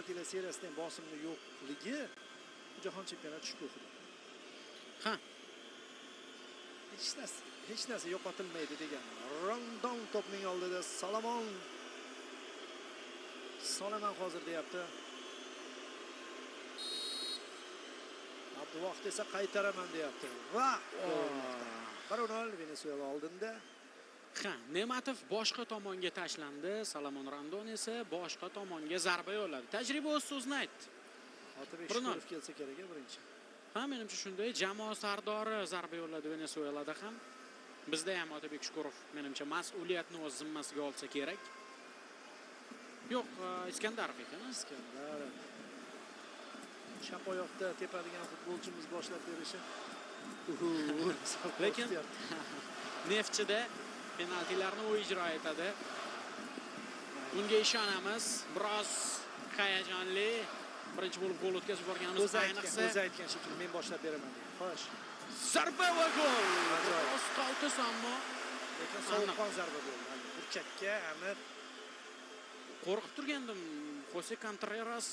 Penaltilar seriyasida ham bosimni yo'qligi jahon chempionati shukuhida. Ha. Hech narsa yo'qotilmaydi degan. Rondon to'pning oldida Salomon. Solaman hozir deyapti. Abduvohid esa qaytaraman deyapti. Va 1-0 Venesuela oldinda. Ha, Ne'matov boshqa tomonga tashlandi, Salomon Rondon esa boshqa tomonga zarba yo'lladi. Tajriba o'z so'zini aytdi. Otabek Shukurov kelsa kerak birinchi. Ha, menimcha shunday. Jamoa sardori zarba yo'lladi Venesuelada ham. Bizda ham Otabek Shukurov menimcha mas'uliyatni o'z zimmasiga olsa kerak. Yo'q, Iskandarov ekan. Iskandarov. Chap oyoqda tepadigan futbolchimiz boshlab berishi. Lekin Neftchida penaltilarni u ijro etadi. Bunga ishonamiz. Biroz hayajonli. Birinchi bo'lib gol o'tkazib yuborganimiz ayniqsa. O'zi aytgan shekilli men boshlab beraman degan. Xo'sh. Zarba va gol. Biroz qaltis ammo lekin sovuqqon zarba bo'ldi. Burchakka aniq. Qo'rqib turgandim. Jose Contreras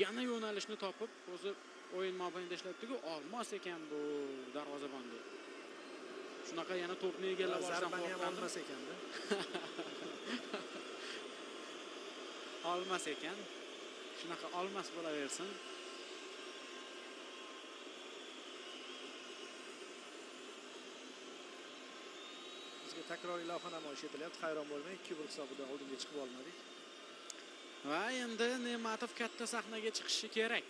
yana yo'nalishni topib, o'zi o'yin mobaynida ishlabdi-ku, olmas ekan bu darvozabon deb. Shunaqa yana to'pni egallab olishdan qo'rqqandim. Olmas ekanda. Olmas ekan. Shunaqa olmas bo'laversin. Bizga takroriy lavha namoyish etilyapti. Hayron bo'lmang, 2-1 hisobida oldinga chiqib olmadik. Va endi Ne'matov katta sahnaga chiqishi kerak.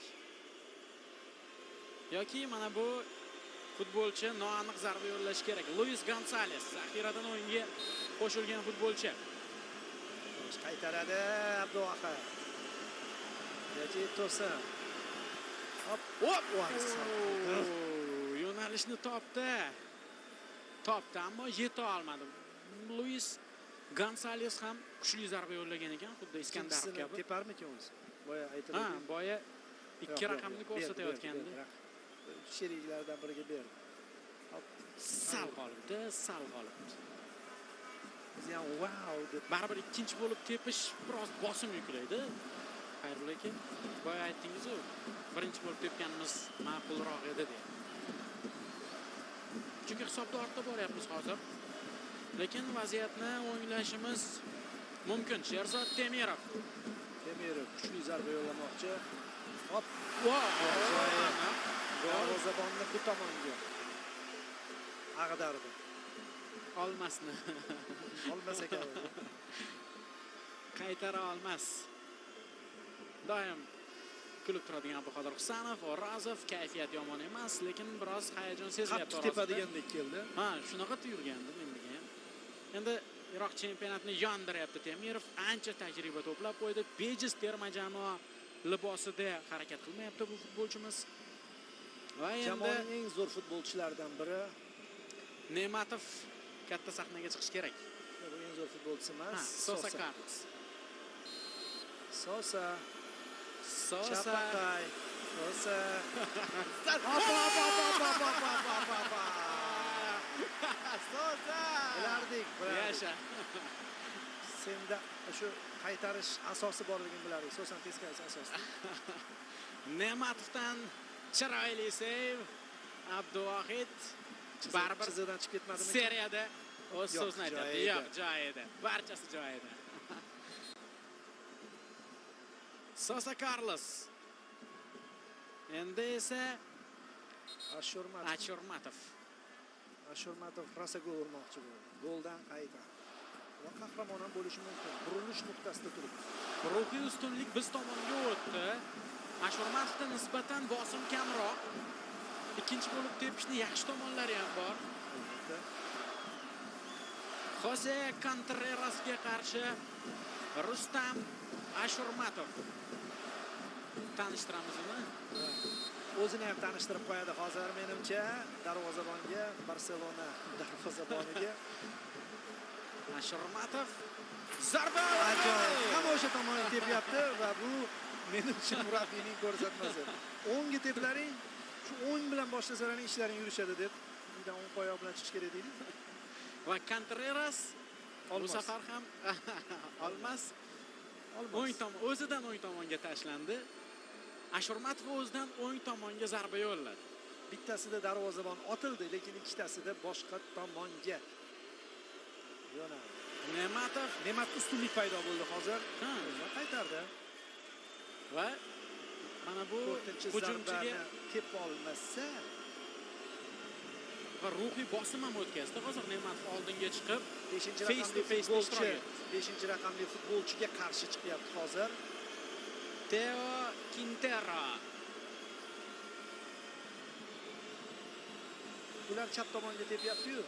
Yoki mana bu futbolchi noaniq zarba yo'llashi kerak. Luis Gonzales zaxiradan o'yinga qo'shilgan futbolchi. Qaytaradi Abduvohid. Yoki To'sin. Hop, hop, yo'nalishni topdi. Topdi, ammo yeta olmadi. Luis Gonzales ham kuchli zarba yo'llagan ekan, xuddi Iskandarov kabi. Teparmikan o'zi? Boya aytildi. Ha, boya ikki raqamni ko'rsatayotgandi. Sheriklardan biriga berdi. Hop, sal qolibdi, sal qolibdi. Biz ham wow deb baribir ikkinchi bo'lib tepish biroz bosim yuklaydi. Xayrullo aka, boya aytdingiz-ku, birinchi bo'lib tepganimiz ma'qulroq edi deb. Chunki hisobda ortda boryapmiz hozir. Lekin vaziyatni o'nglashimiz mumkin. Sherzod Temirov. Temirov kuchli zarba yo'llamoqchi. Hop, wow! Darvozabonni bu tomonga ag'dardi. Olmasni. Olmas ekan. Qaytara olmas. Doim kulib turadigan Abduqodir Husanov, O'rozov kayfiyat yomon emas, lekin biroz hayajon sezilyapti. Qattiq tepadigandek keldi. Ha, shunaqa tuyulgandi menga ham. Endi Iroq chempionatini yondiryapti Temirov, ancha tajriba to'plab qo'ydi. Bejiz terma jamoa libosida harakat qilmayapti bu futbolchimiz. Va endi jamoaning eng zo'r futbolchilaridan biri Ne'matov katta sahnaga chiqish kerak. Bu eng zo'r futbolchisi emas, Sosa Carlos. Sosa. Sosa. Chapaqay. Sosa. Sosa. Bilardik, bilardik. Yasha. Senda shu qaytarish asosi borligini bilardik. Sosan teskarisi asosi. Ne'matovdan chiroyli seyv. Abduvohid baribir chiziqdan chiqib ketmadimi? Seriyada o'z so'zini aytadi. Yo'q, joyida. Barchasi joyida. Sosa Carlos. Endi esa Ashurmatov. Ashurmatov rosa gol urmoqchi bo'ldi. Goldan qaytadi. Va qahramon ham bo'lishi mumkin. Burilish nuqtasida turibdi. Ruhiy ustunlik biz tomonga o'tdi. Ashurmatovga nisbatan bosim kamroq. Ikkinchi bo'lib tepishni yaxshi tomonlari ham bor. Albatta. Jose Contrerasga qarshi Rustam Ashurmatov. Tanishtiramiz uni. O'zini ham tanishtirib qo'yadi hozir menimcha darvozabonga, Barselona darvozaboniga. Ashurmatov zarba. Ajoyib. Hamma o'sha tomonga tepyapti va bu menimcha murabbiyning ko'rsatmasi. O'ngga teplaring, shu o'ng bilan boshlasalaring ishlaring yurishadi deb. Uydan o'ng oyoq bilan chiqish kerak deydi. Va Contreras bu safar ham olmas. O'ng tomon, o'zidan o'ng tomonga tashlandi. Ashurmatov o'zidan o'ng tomonga zarba yo'lladi. Bittasida darvozabon otildi, lekin ikkitasida boshqa tomonga yo'naldi. Ne'matov, Ne'matov ustunlik paydo bo'ldi hozir. Va qaytardi. Va mana bu hujumchiga tepa olmasa va ruhiy bosim ham o'tkazdi. Hozir Ne'matov oldinga chiqib 5-raqamli futbolchiga qarshi chiqyapti hozir. Teo Quintero. Ular chap tomonga tepyapti-yu.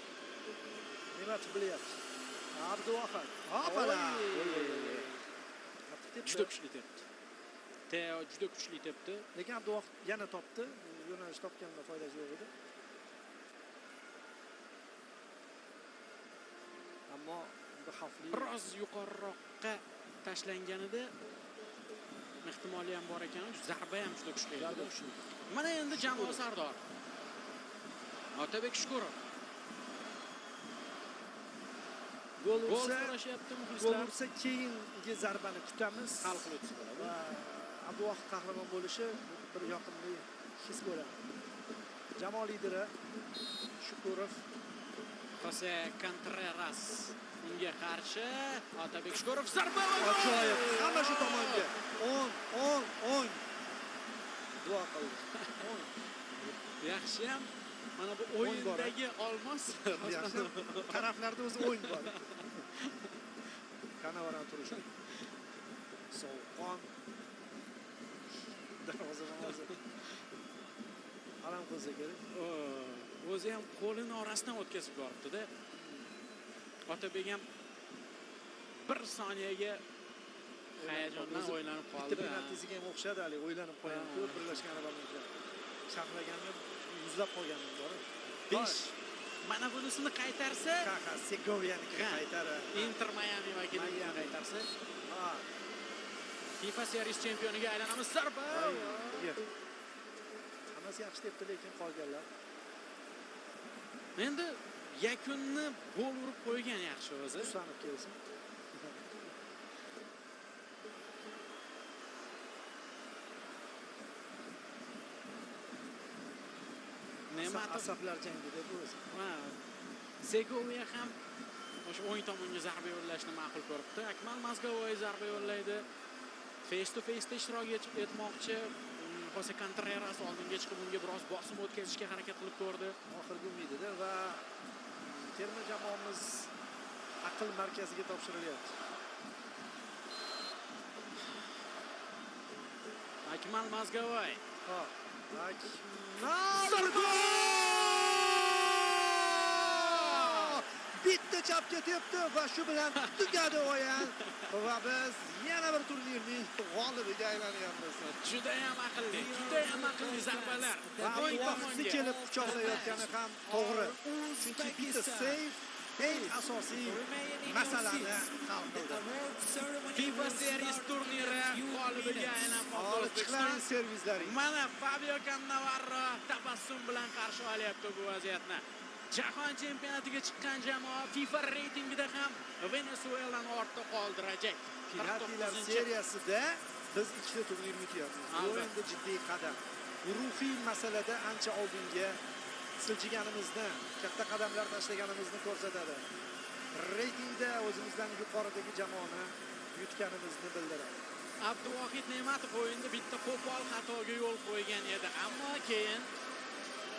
Ne'matov bilyapti. Abduvohid. Hopala. Juda kuchli tepdi. Teo juda kuchli tepdi. Lekin Abduvohid yana topdi. Yo'nalish topgandan foydasi yo'q edi. Ammo bu xavfli. Biroz yuqoriroqqa tashlanganida ehtimoli ham bor ekan, zarba ham juda kuchli edi. Mana endi jamoa sardor Otabek Shukurov. Gol so'rashyapti muxlislar. Gol ursa keyingi zarbani kutamiz. Hal qiluvchi bo'ladi. Va Abduvohid qahramon bo'lishi bir yoqimli his bo'ladi. Jamoa lideri Shukurov. Jose Contreras unga qarshi Otabek Shukurov zarba va gol! Ajoyib. Hamma shu tomonga. 10 10 10. Duo qildi. 10. Yaxshi ham mana bu o'yindagi olmos yaxshi. Taraflarda o'zi o'yin bor. Kanavaran turishi. Sovuqqon. Darvozabon o'zi alam qilsa kerak. O'zi ham qo'lini orasidan o'tkazib yuboribdi-da. Otabek ham bir soniyaga hayajondan o'ylanib qoldi. Bitta penaltisiga ham o'xshadi hali, o'ylanib qolgan. Ko'p Birlashgan Arab Amirliklari. Sharhlaganda yuzlab qolganim bor. 5. Mana bunisini qaytarsa, ha, Segoviyaniki qaytaradi. Inter Miami vakilini qaytarsa, ha. FIFA Series chempioniga aylanamiz. Zarba. Hammasi yaxshi tepdi, lekin qolganlar. Endi yakunni gol urib qo'ygan yaxshi o'zi. Husanov kelsin. Ne'matov asablar jangida bu o'zi. Ha. Segoviya ham o'sha o'ng tomonga zarba yo'llashni ma'qul ko'ribdi. Akmal Mazgovoy zarba yo'llaydi. Face to face'da ishtirok etmoqchi. Jose Contreras oldinga chiqib unga biroz bosim o'tkazishga harakat qilib ko'rdi. Oxirgi umidida va terma jamoamiz aql markaziga topshirilyapti. Akmal Mazgovoy. Ha. Akmal gol! Bitta chapga tepdi va shu bilan tugadi o'yin va biz yana bir turnirning g'olibiga aylanyapmiz. Juda ham aqlli, juda ham aqlli zarbalar. Va O'ng tomonga kelib quchoqlayotgani ham to'g'ri. Chunki bitta seyf eng asosiy masalani hal qildi. FIFA Series turniri g'olibiga aylanmoqda O'zbekiston. Servislaring. Mana Fabio Cannavaro tabassum bilan qarshi olyapti bu vaziyatni. Jahon chempionatiga chiqqan jamoa FIFA reytingida ham Venesuelani ortda qoldirajak. Penaltilar seriyasida biz ikkita turnir yutyapmiz. Bu endi jiddiy qadam. Ruhiy masalada ancha oldinga siljiganimizni, katta qadamlar tashlaganimizni ko'rsatadi. Reytingda o'zimizdan yuqoridagi jamoani yutganimizni bildiradi. Abduvohid Ne'matov o'yinda bitta qo'pol xatoga yo'l qo'ygan edi, ammo keyin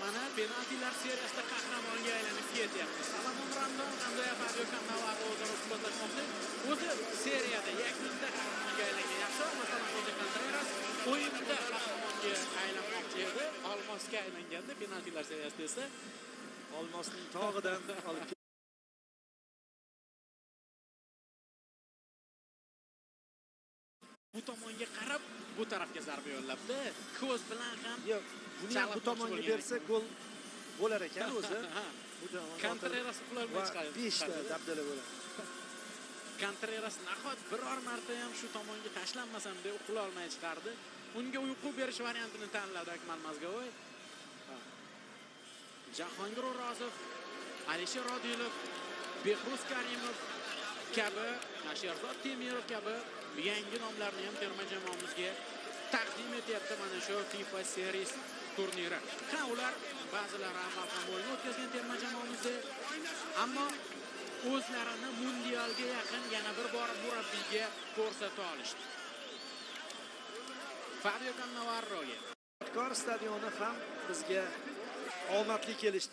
mana penaltilar seriyasida qahramonga aylanib ketyapti. Salomon Rondon hamda Fabio Cannavaro o'zaro suhbatlashmoqda. O'zi seriyada yakunda qahramonga aylangan yaxshi, masalan, Jose Contreras o'yinda qahramonga aylanmoqchi edi, olmosga aylanganda penaltilar seriyasida esa olmosning tog'idan olib bu tomonga qarab bu tarafga zarba yo'llabdi. Ko'z bilan ham yo'q, buni ham bu tomonga bersa gol bo'lar ekan o'zi. Bu Contreras uxlolmay chiqadi. 5 ta dabdala bo'ladi. Contreras nahot biror marta ham shu tomonga tashlanmasam deb uxlolmay chiqardi. Unga uyqu berish variantini tanladi Akmal Mazgovoy. Jahongir O'rozov, Alisher Odilov, Behruz Karimov kabi, Sherzod Temirov kabi Yangi nomlarni ham terma jamoamizga taqdim etyapti mana shu FIFA Series turniri. Ha, ular ba'zilari avval ham o'yin o'tkazgan terma jamoamizda, ammo o'zlarini mundialga yaqin yana bir bor murabbiyga ko'rsata olishdi. Fabio Cannavaroga. Bunyodkor stadioni ham bizga omadli kelishdi.